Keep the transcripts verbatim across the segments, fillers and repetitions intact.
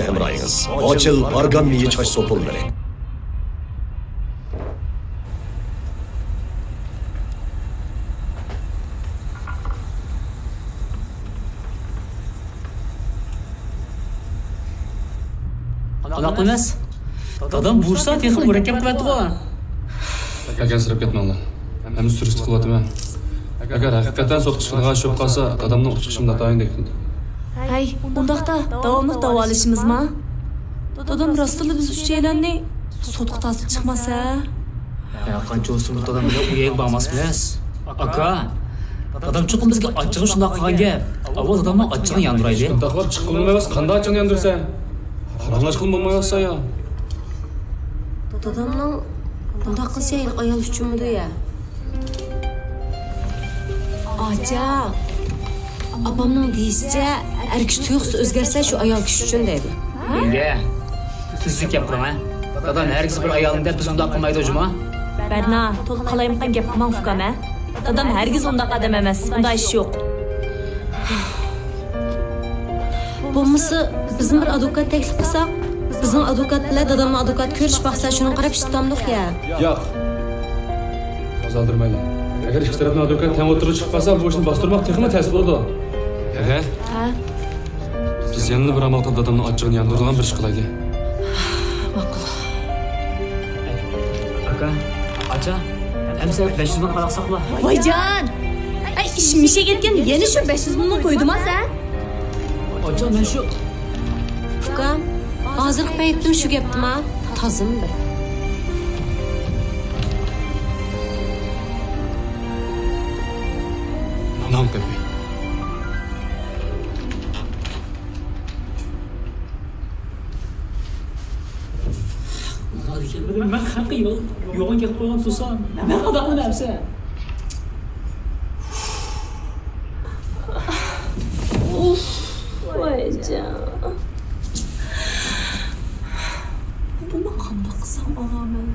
ھەمراھىڭىز ئاچىل ئارگان مېيى چاچ سوپۇنلىرى. قانداق ئەمەس؟ دادام بۇ ئىشلار تېخىمۇ مۇرەككەپ قىلىۋەتتىغۇ. ئەنسىرەپ كەتمەڭلار. ھەممە سۈرۈشتە قىلىۋاتىمەن. ئەگەر ھەقىقەتەن سوتقا چىقىدىغان ئىش بولۇپ قالسا، دادامنىڭ ئۇچىقىشىمنى ئاتايىن دەيتتىم. ھەي، ئۇنداقتا داۋاملىق داۋالىشىمىزما؟ دادام راستلا بىز ئۈچەيلەننى سوتقا تارتىپ چىقماس ھە؟ ھە، قانچە بولسىمۇ دادام بىلەن ئۇ يەرگە بارماسمىز. ئاكا، دادام چوقۇم بىزگە ئاچچىقى شۇنداق قىلغان گەپ. ئاۋۋال دادامنىڭ ئاچچىقىنى ياندۇرايلى. شۇنداقلا چىققىلى بولمايۋاتسا قانداق ئاچچىقنى ياندۇرىسەن؟ پاراڭلاشقىلى بولمايۋاتسا يا. دادامنىڭ بۇنداق قىلىشى ھېلىقى ئايال ئۈچۈنمىدۇ يا؟ ئاچا، ئاپامنىڭ دېيىشىچە، ئەر كىشى تۇيۇقسىز ئۆزگەرسە، شۇ ئايال كىشى ئۈچۈن دەيدۇ. يەڭگە، تۈزۈك گەپ قىلىڭ ھە. دادام ھەرگىز بىر ئايالنى دەپ بىز ئۇنداق قىلمايدۇ جۇمۇ. بەرنا، تولا قالايمىقان گەپ قىلماڭ ئۇكام ھە. دادام ھەرگىز ئۇنداق ئادەم ئەمەس، ئۇنداق ئىش يوق. بولمىسا، بىزمۇ بىر ئادۋوكات تەكلىپ قىلساق، بىزنىڭ ئادۋوكات بىلەن دادامنىڭ ئادۋوكاتى كۆرۈشۈپ باقسا، شۇنىڭغا قاراپ ئىش تۇتامدۇق يا؟ ياق. ئازالدۇرمايلى. ئەگەر ئىككى تەرەپنىڭ ئادۋوكاتى تەڭ ئوتتۇرىغا چىقىپ قالسا، بۇ ئىشنى باستۇرماق تېخىمۇ تەس بولىدۇ. ھە؟ ھە؟ بىز يەنىلا بىر ئامال قىلىپ دادامنىڭ ئاچچىقىنى ياندۇرىدىغان بىر ئىش قىلايلى. ماقۇل. ئاكا، ئاچا، ئەمسە بەش يۈز مىڭ قاراقساقلا. ۋايجان! ئەي، ئىش مىشەگەتكەن يەنە شۇ بەش يۈز مىڭنى قويدۇما سەن؟ ئاچا، مەن شۇ. ئۇكام، ھازىرقى پەيتتىمۇ شۇ گەپتىما؟ تازىمۇ بىر. نان قېپى. مەن خەققە يوغان گەپ قىلغان تۇرسام، مەن قانداق قىلىمەن ئەمسە؟ ئۇف، ۋايجان. بۇنى قانداق قىلسام ئالامەن؟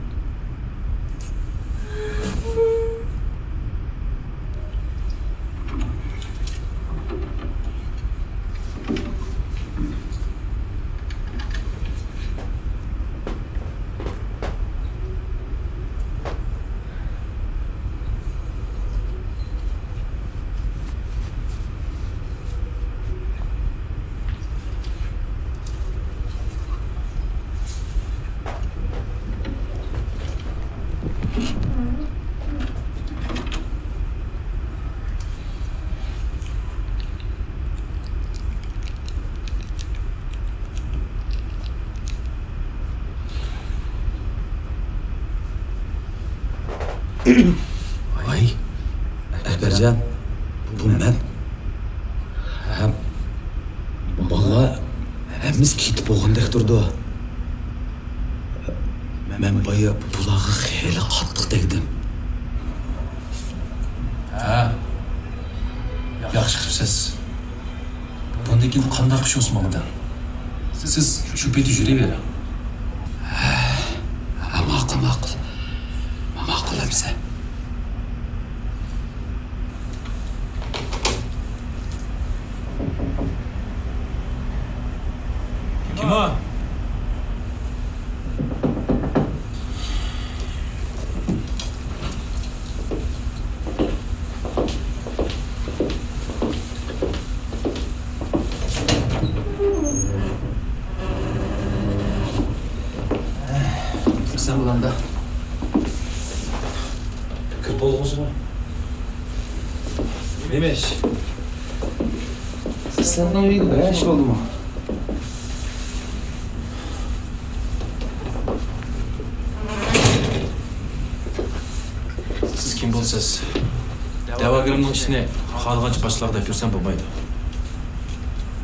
ۋاي، ئەكبەرجان، بۇ مەن. ھە، بالىلار ھەممىسى كېتىپ بولغاندەك تۇرىدۇ. مەن بايا بۇلارغا خېلى قاتتىق تەگدىم. ھە، ياخشى قىپسىز. بۇندىن كېيىن قانداق ئىش بولسا ماڭىدۇ. سىز شۇ پېتى يۈرۈۋېرىڭ. ھە، ماقۇل، ماقۇل. ماقۇل ئەمسە. كىم ئۇ؟ سەن بۇلاندا. كىرىپ بولدىڭىزمۇ؟ نېمە ئىش؟ سىلەرنىڭ ئۆيگە بىر ئىش بولدىمۇ؟ سىز كىم بولىسىز؟ دەۋاگىرىمنىڭ ئىشىنى خالىغانچە باشقىلارغا دەپ يۈرسەم بولمايدۇ.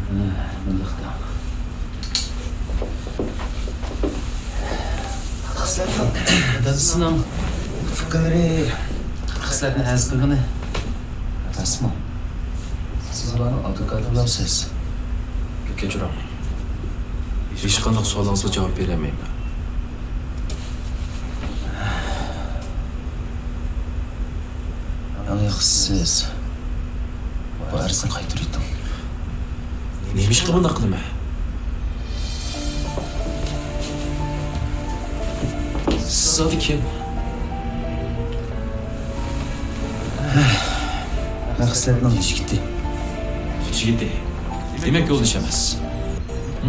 ھە، مۇنداقتا. خىسلەتنىڭ دادىسىنىڭ ئۇكىلىرى خىسلەتنى ئەنسە قىلغىنى راستمۇ؟ سىز ئۇلارنىڭ ئادۋوكاتى بولامسىز؟ كەچۈرۈڭ. ھېچقانداق سوئالىڭىزغا جاۋاب بېرەلمەيمەن. ئەڭ ياخشىسى سىز بۇ ئەرزنى قايتۇرۇۋېتىڭ. نېمىشقا بۇنداق قىلىمەن؟ زادى كىم؟ مەن خىسلەتنىڭ يېشى كېتى. يېشى كېتى. دېمەك، يولداش ئەمەس. ھە؟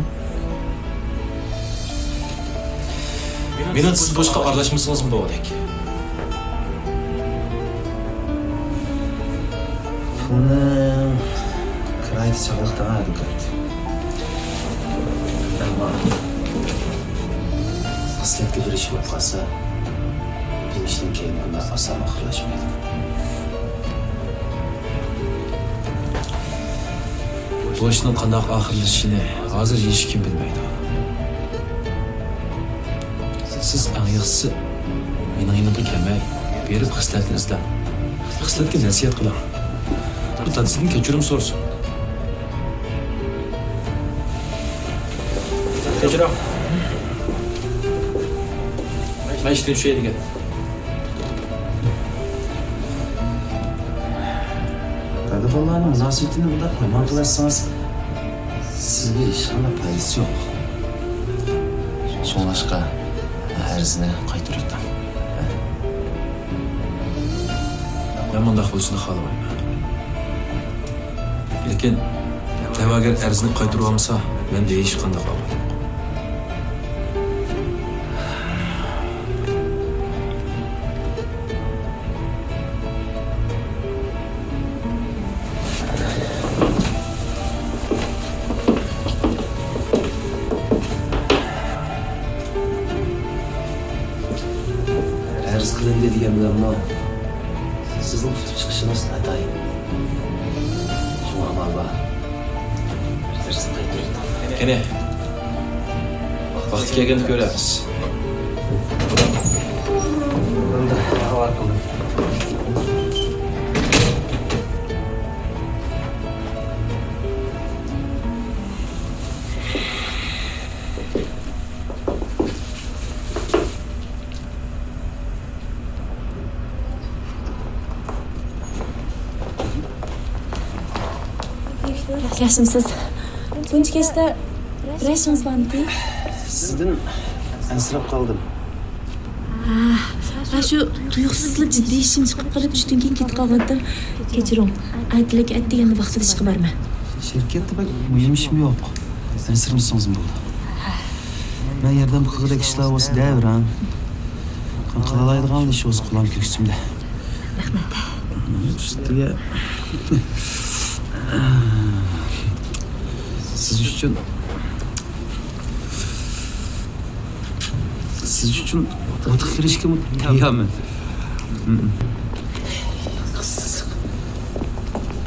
مېنىڭ سىز بۇ ئىشقا ئارىلاشمىسىڭىزمۇ بولغۇدەك. پۇلنىڭ كىرايىدا چاغلىق تاڭا دۇكات. ئەمما خىسلەتكە بىر ئىش بولۇپ قالسا، بۇ ئىشنىڭ كەينى بۇنداق ئاسان ئاخىرلاشمايدۇ. بۇ ئىشنىڭ قانداق ئاخىرلىشىشىنى ھازىر ھېچكىم بىلمەيدۇ. سىز ئەڭ ياخشىسى مېنىڭ يېنىمغا كەلمەي، بېرىپ خىسلەتنى ئىزدەڭ. خىسلەتكە نەسىھەت قىلىڭ. بۇ دادىسىدىن كەچۈرۈم سورىسۇن. كەچۈرۈڭ. مەن ئىشتىن چۈشەي دېگەن. دادا بالىلارنىڭ مۇناسىۋىتىنى بۇنداق يامان قىلىۋەتسىڭىز، سىزگە ھېچقانداق پايدىسى يوق. شۇڭلاشقا، ئەرزنى قايتۇرۇۋېتىڭ. مەن مۇنداق بولۇشىنى خالىمايمەن. لېكىن دەۋاگەر ئەرزنى قايتۇرۇۋالمىسا، مەندە ھېچقانداق ئامال يوق. ئەرز قىلىندى دېگەن بىلەنمۇ سىزنىڭ ئۇتۇپ چىقىشىڭىز ناتايىن. شۇڭا ئامال بار. بىر سىز قايتۇرۇڭ. قېنى، ۋاقتى كەلگەندە كۆرەرمىز. ياخشىمۇسىز؟ بۇنچە كەچتە بىر ئىشىڭىز بارمىكىن؟ سىزدىن ئەنسىرەپ قالدىم. ھە، شۇ تۇيۇقسىزلا جىددىي ئىشىم چىقىپ قېلىپ، چۈشتىن كېيىن كېتىپ قالغانتىم. كەچۈرۈڭ. ئەتىلىك ئەتىگەندە ۋاقتىدا ئىشقا بارىمەن. شىركەتتە بەك مۇھىم ئىشىم يوق. ئەنسىرىمىسىڭىزمۇ بولىدۇ. مەن ياردەم قىلغۇدەك ئىشلار بولسا دەۋېرىڭ. قىلالايدىغان ئىش بولسا قولۇم كۆكسۈمدە. رەھمەت. ئۈستىگە سىز ئۈچۈن، سىز ئۈچۈن ئوتقا كىرىشكىمۇ تەييارمەن.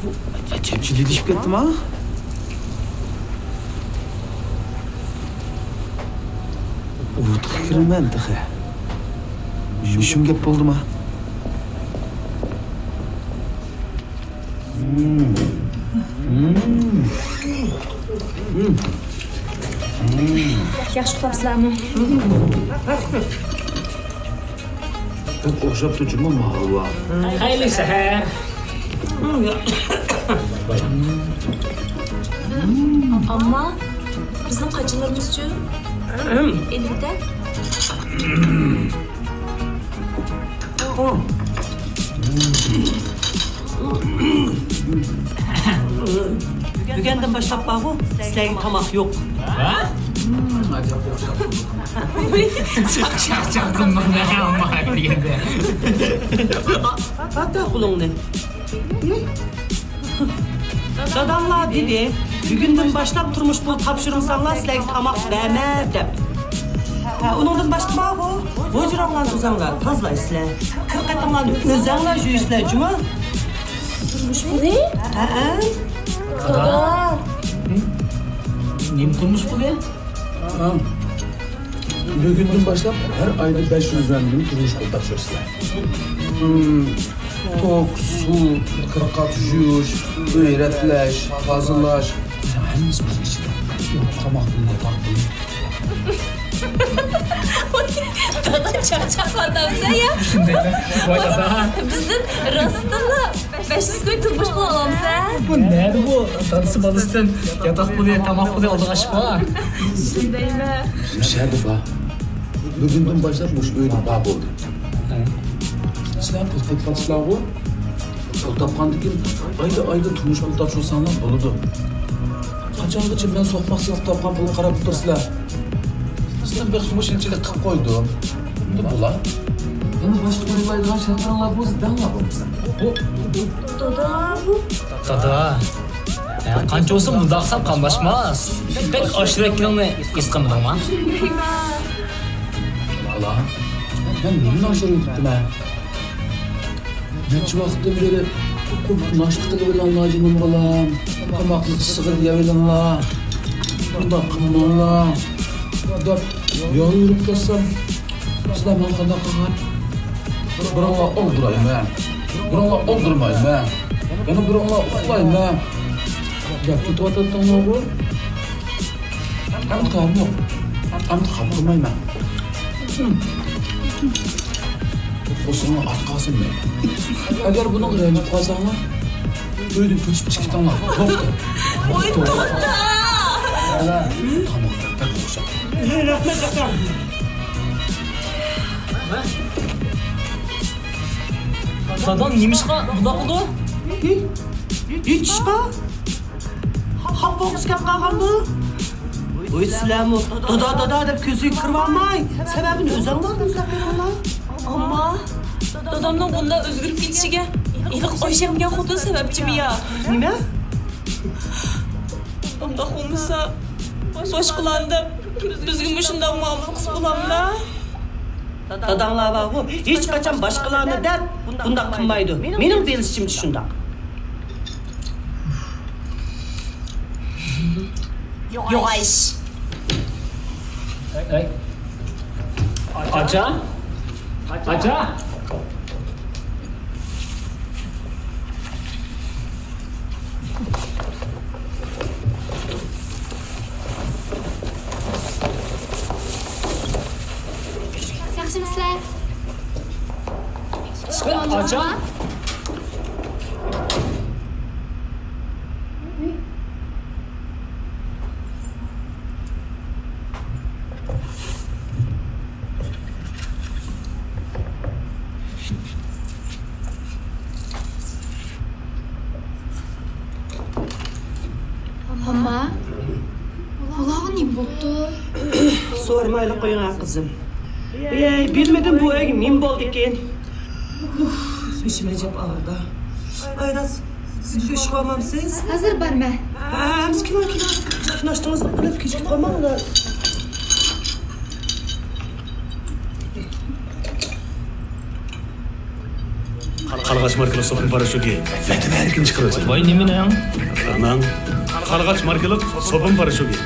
بۇ ئەجەب جىددىيلىشىپ كەتتىما؟ ئوتقا كىرىمەن تېخى. مۇشۇم گەپ بولدىما؟ ياخشى ئۇخلاپسىلەرمۇ؟ بەك ئوخشاپتۇ جۇمۇ ماھاللا. خەيرلىك سەھەر. ئامما، بىزنىڭ قاچىلىرىمىزچۇ؟ ئېلىكتە. بۈگۈندىن باشلاپ بارغۇ، سىلەرگە تاماق يوق. ھە؟ چاق، چاق، چاق قىلماڭ، ئامما دېگەندە. ئاتا قولۇڭنى. داداڭلار دېدى، بۈگۈندىن باشلاپ تۇرمۇش پۇلى تاپشۇرمىساڭلار، سىلەرگە تاماق بەرمەن دەپ. ھە، ئۇنىڭدىن باشقا بارغۇ، ھۇجراڭلارنى ئۆزەڭلار تازىلايسىلەر. كىر-قېتىڭلارنى ئۆزەڭلار يۇيىسىلەر جۇمۇ. تۇرمۇش پۇلى؟ ھەئە. دادا. نېمە تۇرمۇش پۇلى؟ بۈگۈندىن باشلاپ ھەر ئايدا بەش يۈز يۈەندىن تۇرمۇش پۇلى تاپشۇرىسىلەر. توك، سۇ، كىر-قات يۇيۇش، ئۆي رەتلەش، تازىلاش. ھەممىسى بىزنىڭ ئىچىدە. تاماق پۇلى، تاماق پۇلى. دادا چاقچاقلاندۇرسا يا. شۇنداق. ۋاي دادا. بىزدىن راستتىنلا بەش يۈز كوي تۇرمۇش پۇلى ئالامسەن؟ بۇ نەدە بۇ؟ دادىسى بالىسىدىن ياتاق پۇلى، تاماق پۇلى ئالىدىغان ئىش بار؟ شۇندايمۇ؟ مۇشەدە بار. بۈگۈندىن باشلاپ مۇشۇ ئۆيدە بار بولدى. سىلەر پۇل تېپىۋاتىسىلەرغۇ؟ پۇل تاپقاندىن كېيىن ئايدا، ئايدا تۇرمۇش پۇل تاپشۇرساڭلار بولىدۇ. قاچانغىچە مەن سوقماق سېتىپ تاپقان پۇلغا قاراپ ئولتۇرىسىلەر؟ سىلەر بېقىپمۇ شۇنچىلىك قىلىپ قويدۇم. ئەمدى بۇلار. يەنە باشقا ئويلايدىغان شەرتلىرىڭلار بولسا دەڭلار بولمىسا. دادا، بۇ. دادا. يا، قانچە بولسا مۇنداق قىلسام قاملاشماس. بەك ئاشۇرەكلىكىڭنى ھېس قىلمىدىڭما؟ بالا، مەن نېمىنى ئاشۇرۇۋېتىپتىمەن؟ نەچچە ۋاقىتتىن بېرى ناشتا قىلىۋېلىڭلار، جېنىم بالام. تاماقنى ئىسسىغا دېيەۋېلىڭلار. بۇنداق قىلماڭلار دەپ يالۋۇرۇپ كەتسەم، سىلەر ماڭا قانداق قىلغان؟ بىراڭلار ئالدىرايمەن، بىراڭلار ئالدىرىمايمەن، يەنە بىراڭلار ئۇخلايمەن دەپ كېتىۋاتاتتىڭلارغۇ. ئەمدى قارىمۇ، ئەمدى خاپا قىلمايمەن. قورسىقىڭلار ئاچ قالسۇن مەيلى. ئەگەر بۇنىڭغا رەنجىپ قالساڭلار، ئۆيدىن كۆچۈپ چىقىپ كېتىڭلار. بوپتۇ. ۋوي، دادا! تاماق بەك ئوخشاپ. رەھمەت، ئاكام. دادام نېمىشقا بۇنداق قىلىدۇ؟ ھېچ ئىشقا. خاپا بولغۇسى كەپ قالغاندۇ؟ ۋوي، سىلەرمۇ دادا، دادا دەپ كۆزىگە كىرىۋالماي، سەۋەبىنى ئۆزۈڭلار ئىزدەپ بېرىڭلار. ئەمما دادامنىڭ بۇنداق ئۆزگىرىپ كېتىشىگە ھېلىقى ئايشەم دېگەن خوتۇن سەۋەبچىمۇ يا؟ نېمە؟ بۇنداق بولمىسا، باشقىلارنى دەپ بىزگىمۇ شۇنداق مۇئامىلە قىلسا بولامدا؟ داداڭلار بارغۇ، ھېچقاچان باشقىلارنى دەپ بۇنداق قىلمايدۇ. مېنىڭ بىلىشىمچە شۇنداق. يوغايىش. ئەي. ئاچا؟ ئاچا؟ ياخشىمۇسىلەر؟ ئاچا؟ ئامما، بۇلارغا نېمە بوپتۇ؟ سورىمايلا قويۇڭ، قىزىم. ئەي، بىلمىدىم بۇ ئۆيگە نېمە بولدىكىن. ئۇف، بېشىم ئەجەب ئاغرىدى. ئايدا، سىز بىر ئىش قىلالمامسىز؟ ھازىر بارمەن. ھە، ھەممىسى كېلىڭ، كېلىڭ. ناشتىڭىزنى قىلىپ، كېچىكىپ قالماڭلار. قارلىغاچ ماركىلىق سوپۇن پاراشوكى. ۋەتەن ھەرىكىنى چىقىرىۋەتسۇن. ۋاي، نېمىنىڭ؟ ماڭ. قارلىغاچ ماركىلىق سوپۇن پاراشوكى.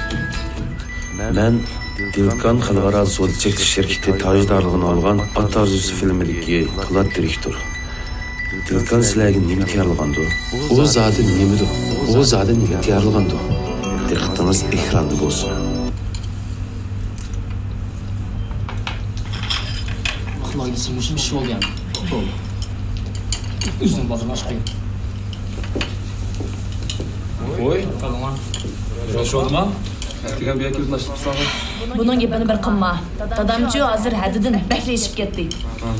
مەن دىلكان خەلقئارا سودا چەكلىك شىركىتى تاجدارلىقىنى ئالغان ئات ئارزۇسى فىلىمىدىكى پولات دىرېكتور. دىلكان سىلەرگە نېمە تەييارلىغاندۇ؟ ئۇ زادى نېمىدۇ؟ ئۇ زادى نېمە تەييارلىغاندۇ؟ دىققىتىڭىز ئېكراندا بولسۇن. خۇدايىم، مۇشۇ ئىش بولدى يەنە. بولدى. ئۆزۈڭ بازىرىنى ئاچقىن. ۋوي. ياخشى بولدىما؟ ئەتىگەن بۇ يەرگە كېلىپ ناشتا قىلساڭغۇ. بۇنىڭ گېپىنى بىر قىلما. دادامچۇ ھازىر ھەددىدىن بەكلا ئېشىپ كەتتى. ھە.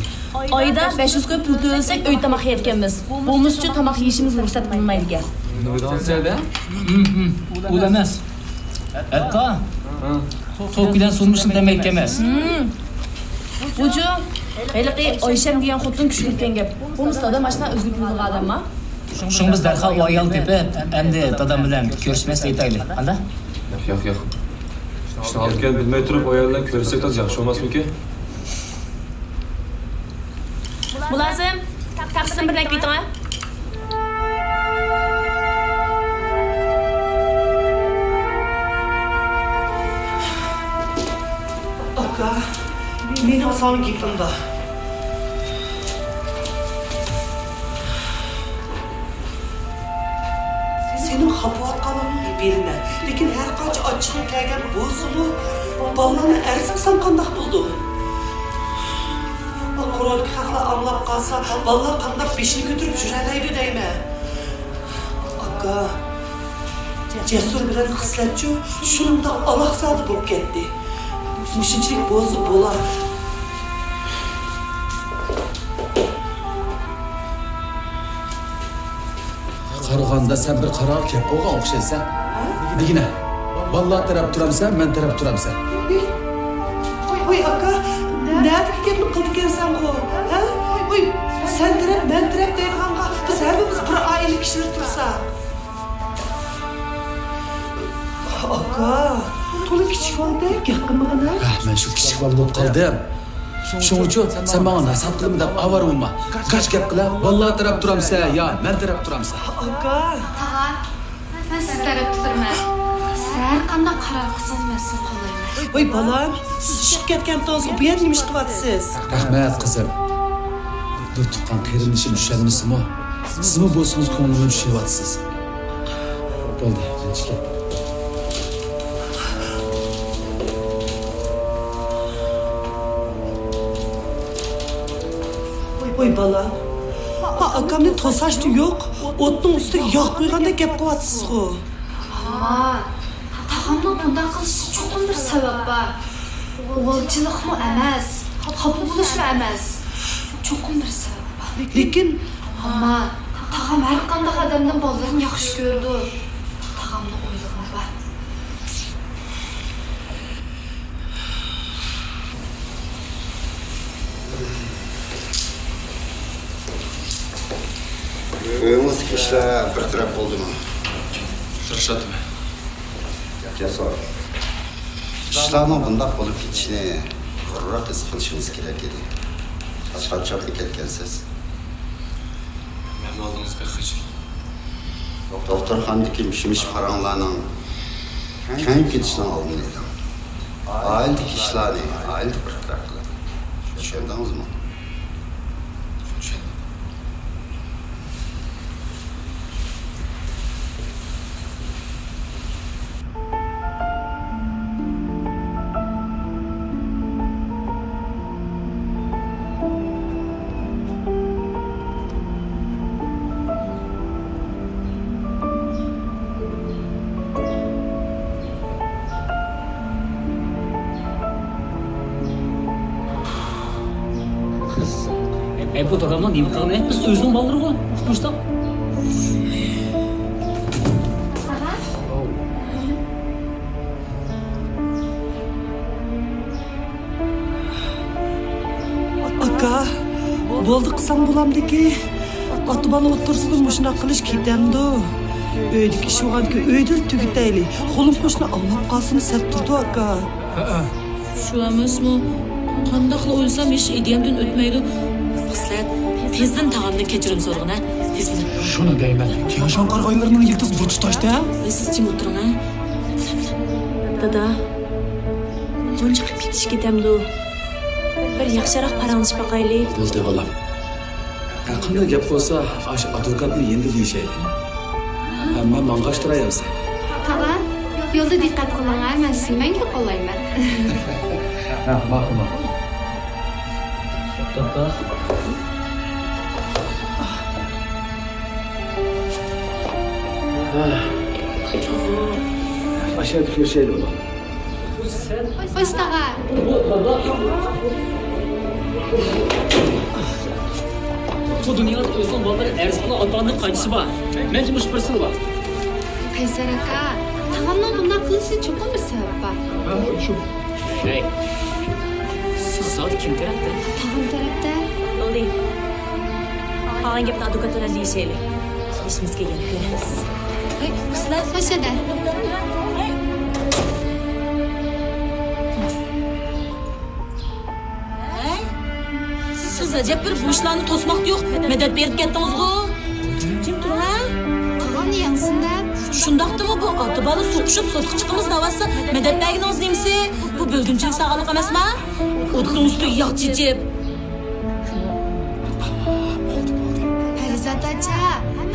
ئايدا بەش يۈز كوي پۇل تۆلىسەك ئۆي تاماق يەيدىكەنمىز. بولمىسىچۇ تاماق يېيىشىمىز رۇخسەت قىلىنمايدىكەن. نېمە دەۋاتىسەن؟ ھىم، ھىم. ئۇ ئەمەس. ھەتتا ھە. توك بىلەن سۇنمۇشنى دەمەيدىكەنمىز. ھىم. بۇچۇ، ھېلىقى ئايشەم دېگەن خوتۇن كۈچلۈككەن گەپ. بولمىسا دادام ئاشۇنداق ئۆزگىرىپ بولىدىغان ئادەمما؟ شۇڭا بىز دەرھال ئۇ ئايالنى تېپىپ، ئەمدى دادام بىلەن كۆرۈشمەسلىك ئېيتايلى. قانداق؟ ياق، ياق، ياق. ئىشنىڭ ھالىتىنى بىلمەي تۇرۇپ، ئۇ ئايال بىلەن كۆرۈشسەك تازا ياخشى بولماسمىكىن؟ مۇلازىم، تاكسىدىن بىرنى ئەكىتىڭە. ئاكا، مېنىڭ ساڭا گېپىم بار. سېنىڭ خاپىۋاتقانلىقىڭنى بىلىمەن، لېكىن ھەر قانچە ئاچچىقىڭ كەلگەن بولسىمۇ، بالىلارنى ئەرز قىلساڭ قانداق بولىدۇ؟ قورۇدىكى خەقلەر ئاڭلاپ قالسا، بالىلار قانداق بېشىنى كۆتۈرۈپ يۈرەلەيدۇ دەيمەن. ئاكا، جەسۇر بىلەن خىسلەتچۇ شۇنداق ئالاقزادە بولۇپ كەتتى. مۇشۇنچىلىك بولسا بولا. قارىغاندا سەن بىر قارارغا كەپ قالغان ئوخشايسەن. دېگىنە، بالىلار تەرەپ تۇرامسەن، مەن تەرەپ تۇرامسەن؟ ۋوي، ۋوي، ئاكا، نەدىكى گەپنى قىلىدىكەنسەنغۇ؟ ھە؟ ۋوي، سەن تەرەپ، مەن تەرەپ دەيدىغانغا بىز ھەممىمىز بىر ئائىلە كىشىلىرى تۇرساق. ئاكا، تولا كىچىك بالىدەك گەپ قىلمىغىن ھە. ھە، مەن شۇ كىچىك بالا بولۇپ قالدىم. شۇنىڭ ئۈچۈن سەن ماڭا نەسىھەت قىلىمەن دەپ ئاۋارە بولما. كاج گەپ قىلە، بالىلار تەرەپ تۇرامسەن يا مەن تەرەپ تۇرامسەن؟ ئاكا. تاغا، مەن سىز تەرەپ تۇرىمەن. سىز ھەر قانداق قارار قىلسىڭىز مەن سىزنى قوللايمەن. ۋاي بالام، سىز چىقىپ كەتكەنتىڭىزغۇ بۇ يەردە نېمە ئىش قىلىۋاتىسىز؟ رەھمەت قىزىم. بىر تۇغقان قېرىندىشىم چۈشەنمىسىمۇ، سىزمۇ بولسىڭىز كۆڭلۈمنى چۈشىنىۋاتىسىز. بولدى، مەن چىقاي. ۋوي بالام، ھا، ئاكامنى توساشتا يوق، ئوتنىڭ ئۈستىگە ياغ قۇيغاندەك گەپ قىلىۋاتىسىزغۇ. ھا، تاغامنىڭ بۇنداق قىلىشىدا چوقۇم بىر سەۋەب بار. ئۇۋالچىلىقمۇ ئەمەس، خاپا بولۇشمۇ ئەمەس. چوقۇم بىر سەۋەب بار. لېكىن، ئەمما تاغام ھەر قانداق ئادەمدىن بالىلىرىنى ياخشى كۆرىدۇ. تاغامنىڭ ئويلىغىنى بار. ئۆيىڭىزدىكى ئىشلار بىر تەرەپ بولدىمۇ؟ تىرىشاتتىم. جاسۇر، ئىشلارنىڭ بۇنداق بولۇپ كېتىشىنى بۇرۇنراق ھېس قىلىشىڭىز كېرەك ئىدى. قاچان چاپنى كەتكەنسىز؟ مەن ئالدىڭىز بەك خىجىل. دوختۇرخانىدىكى مىش-مىش پاراڭلارنىڭ كېڭىيىپ كېتىشىنىڭ ئالدىنى ئېلىڭ. ئائىلىدىكى ئىشلارنى ئائىلىدە بىر تەرەپ قىلىڭ. چۈشەندىڭىزمۇ؟ چۈشەندىم. ئەي، بۇ دادامنىڭ نېمە قىلغىنى؟ بىز ئۆزىنىڭ بالىلىرىغۇ. مۇشتاق. ئاكا، بولدى قىلساڭ بولامدىكى. ئاتا-بالا ئوتتۇرىسىدا مۇشۇنداق قىلىش كېتەمدۇ؟ ئۆيدىكى ئىش بولغانكى ئۆيدىلا تۈگىتەيلى. قولۇم-قوشنا ئاڭلاپ قالسىمۇ سەت تۇرىدۇ، ئاكا. ھەئە. شۇ ئەمەسمۇ؟ قانداقلا ئويلىسام ھېچ ئىدىيەمدىن ئۆتمەيدۇ. خىسلەت، تېزدىن تاغامدىن كەچۈرۈم سورىغىن ھە، تېز بىلىن. شۇنى دەيمەن، تياڭشان قارىغايلىرىنىڭ يىلتىزى بۇرچى تاشتى ھە؟ ۋاي سىز جىم ئولتۇرۇڭ ھە. دادا، بۇنچە قىلىپ كېتىش كېتەمدۇ؟ بىر ياخشىراق پاراڭلىشىپ باقايلى. بولدى بالام. ھە، قانداق گەپ بولسا، ئاشۇ ئادۋوكاتنى يېنىدا دېيىشەيلى. ھە، مەن ماڭغاچ تۇراي ئەمسە. تاغا، يولدا دىققەت قىلىڭ ھە، مەن سىزنى مەڭگۈ قوللايمەن. ھە، ماقۇل، ماقۇل. توختا. ھە. ئاشۇ يەردە كۆرۈشەيلى، بالام. خوش تاغا. بۇ دۇنيادا ئۆزىنىڭ بالىلىرى ئەرز قىلغان ئاتا-ئانىنىڭ قانچىسى بار؟ مەنچە مۇشۇ بىرسىلا بار. قەيسەر ئاكا، تاغامنىڭ بۇنداق قىلىشىدا چوقۇم بىر سەۋەب بار. ھەي، سىز زادى كىم تەرەپتە؟ تاغام تەرەپتە. بولدى. قالغان گەپنى ئادۋوكات بىلەن دېيىشەيلى. ئىشىمىزگە يەنە كۆرۈنىمىز. ھەي، قىزلار. خوش ئەدە. ھەي، سىز ئەجەب بىر بۇ ئىشلارنى توسماقتا يوق مەدەت بېرىپ كەتتىڭىزغۇ. جىم تۇرۇڭ ھە. قىلغاننى يەڭسۇن دەپ. شۇنداقتىمۇ بۇ ئاتا-بالا سوقۇشۇپ سوتقا چىقىمىز دەۋاتسا مەدەت بەرگىنىڭىز نېمىسى؟ بۇ بۆلگۈنچىلىك ساغلاملىق ئەمەسما؟ ئوتنىڭ ئۈستىگە ياغ چېچىپ. پەرىزات ئاچا،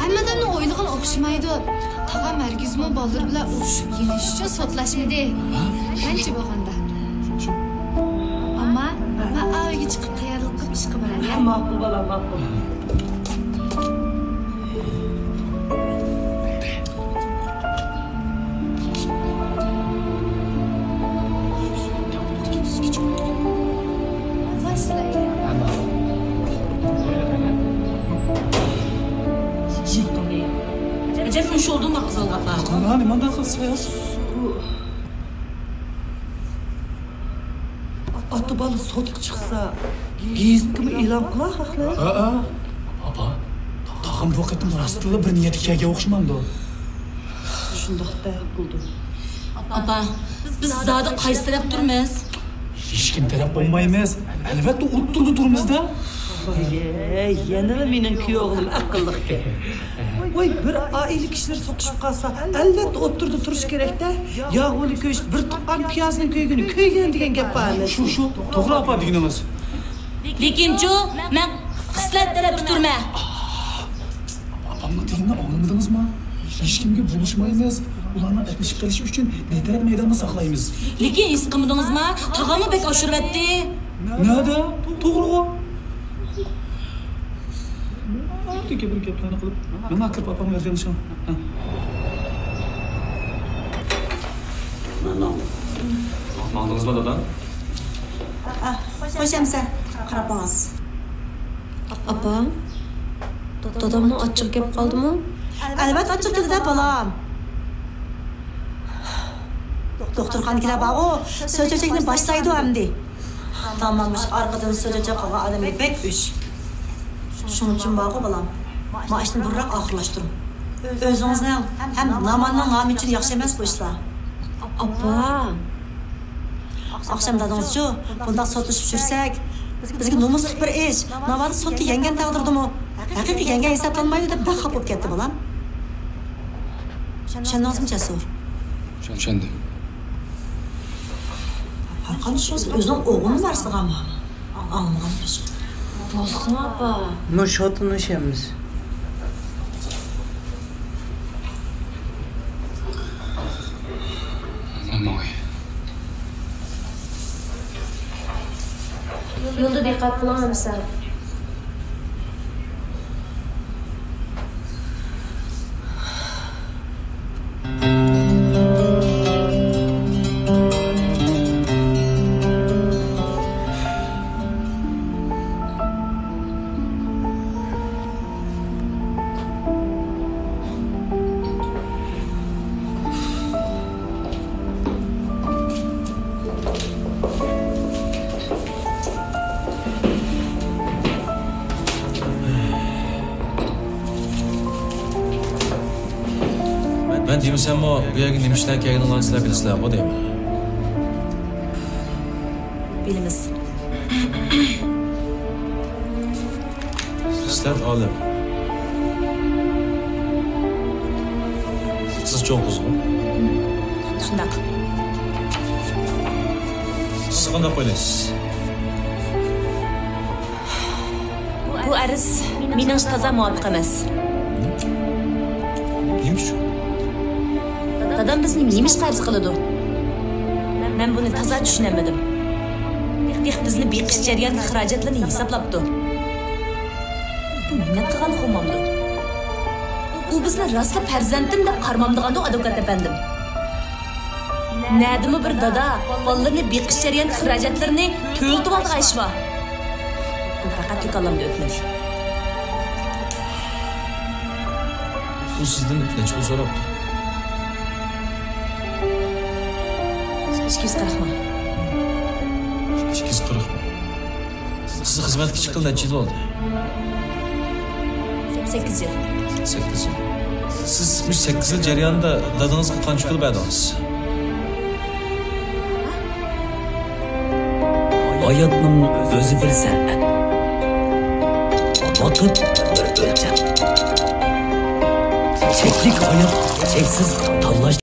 ھەممە ئادەمنىڭ ئويلىغىنى ئوخشىمايدۇ. تاغام ھەرگىزمۇ بالىلىرى بىلەن ئۇرۇشۇپ يېنىش ئۈچۈن سوتلاشمىدى. قانچە بولغاندا. ئەمما مەن ئا ئۆيگە چىقىپ تەييارلىق قىلىپ ئىشقا باراي. ماقۇل بالام، ماقۇل. ئانا، نېمانداق قىلسا؟ ئاتا بالا سوتقا چىقسا، گېزىتكىمۇ ئېلان قىلا خەقلەر. ھەئە. ئاپا، تاغام بۇ قېتىم راستتىنلا بىر نىيەتكە كەلگەن ئوخشىمامدۇ؟ شۇنداقتەك قىلدى. ئاپا، بىز زادى قايسى تەرەپ تۇرىمىز؟ ھېچكىم تەرەپ بولمايمىز. ئەلۋەتتە، ئوتتۇرىدا تۇرىمىز-دە. ۋاي، يەنىلا مېنىڭ كۈيئوغلۇم ئەقىللىقكەن. ۋاي، بىر ئائىلە كىشىلىرى سوقۇشۇپ قالسا، ئەلۋەتتە ئوتتۇرىدا تۇرۇش كېرەك-دە. ياغلىق كۆيۈش بىر تۇغقان پىيازنىڭ كۆيگىنى كۆيگەن دېگەن گەپ بار ئەمەس. شۇ، شۇ، توغرا ئاپا دېگىنىڭىز. لېكىنچۇ، مەن خىسلەت تەرەپتە تۇرىمەن. ئاپامنىڭ دېگىنىنى ئاڭلىمىدىڭىزمۇ؟ ھېچكىمگە بولۇشمايمىز. ئۇلارنىڭ ئەپلىشىپ قېلىشى ئۈچۈن بىتەرەپ مەيداندا ساقلايمىز. لېكىن ھېس قىلمىدىڭىزما؟ تاغاممۇ بەك ئاشۇرۇۋەتتى. نەدە؟ توغرىغۇ. تېكى بىر گەپلەرنى قىلىپ، ماڭا كىرىپ ئاپامغا ياردەملىشىڭ. ھە. ماڭدىڭىزمۇ، دادا؟ ئا، خوش ئەمىسە، قاراپ ماڭىسىز. ئاپا، دادامنىڭ ئاچچىقى كەپ قالدىمۇ؟ ئەلۋەتتە ئاچچىق كېلىدۇ، بالام. دوختۇرخانىدىكىلەر بارغۇ، سۆز-چۆچەكنى باشلايدۇ ئەمدى. دامان مۇشۇ ئارقىدىن سۆز-چۆچەك قىلغان ئادەمگە بەك ئۆچ. شۇنىڭ ئۈچۈن بارغۇ، بالام، مانا ئىشنى بۇرۇنراق ئاخىرلاشتۇرۇڭ. ئۆزىڭىزنىڭ ھەم ناماننىڭ نامى ئۈچۈن ياخشى ئەمەس بۇ ئىشلار. ئاپا! ئاخشام دادىڭىزچۇ، بۇنداق سوتلىشىپ يۈرسەك، بىزگە نومۇسلۇق بىر ئىش. ناۋادا سوتتا يەڭگەن تەقدىردىمۇ، ھەقىقىي يەڭگەن ھېسابلانمايدۇ دەپ بەك خاپا بولۇپ كەتتى بالام. چۈشەندىڭىزمۇ، جەسۇر؟ چۈشەندىم. ھەرقانداق بولسا ئۆزىنىڭ ئوغلىنى مەرز قىلغان. ئاڭلىمىغان بولسا. بولسىمۇ ئاپا؟ مۇشۇ شوتىنى ئىشەممىز. ماڭاي. يولدا دىققەت قىلىڭ، ئەمىسە. مەن دېمىسەممۇ، بۇ يەرگە نېمە ئىشلار كەلگىنىڭلارنى سىلەر بىلىسىلەرغۇ دەيمەن. بىلىمىز. سىلەر ئالىم. سىز چوڭ قىزغۇ؟ شۇنداق. سىز قانداق ئويلايسىز؟ بۇ ئەرز مېنىڭچە تازا مۇۋاپىق ئەمەس. نېمە ئۈچۈن؟ دادام بىزنى نېمە ئىشقا ئەرز قىلىدۇ؟ مەن بۇنى تازا چۈشىنەلمىدىم. تېخى بىزنى بېقىش جەريانىدىكى خىراجەتلىرىنى ھېسابلاپتۇ. بۇ مىننەت قىلغانلىق بولمامدۇ؟ ئۇ بىزنى راسلا پەرزەنتىم دەپ قارىمامدىغاندۇ، ئادۋوكات ئەپەندىم؟ نەدىمۇ بىر دادا بالىلىرىنى بېقىش جەريانىدا خىراجەتلىرىنى تۆلىتىۋالىدىغان ئىش بار. بۇ پەقەت كاللامدا ئۆتمىدى. ئۇ سىزدىن نەچچە پۇل سوراپتۇ؟ ئىككى يۈز قىرىق مىڭ. ئىككى يۈز قىرىق مىڭ. سىز خىزمەتكە چىققىلى نەچچە يىل بولدى؟ سەككىز يىل. سەككىز يىل. سىز مۇشۇ سەككىز يىل جەريانىدا دادىڭىزغا قانچە پۇل بەردىڭىز؟ ھاياتنىڭ ئۆزى بىر سەنئەت. ۋاقىت بىر ئۆلچەم. چەكلىك ھايات، چەكسىز تاللاش.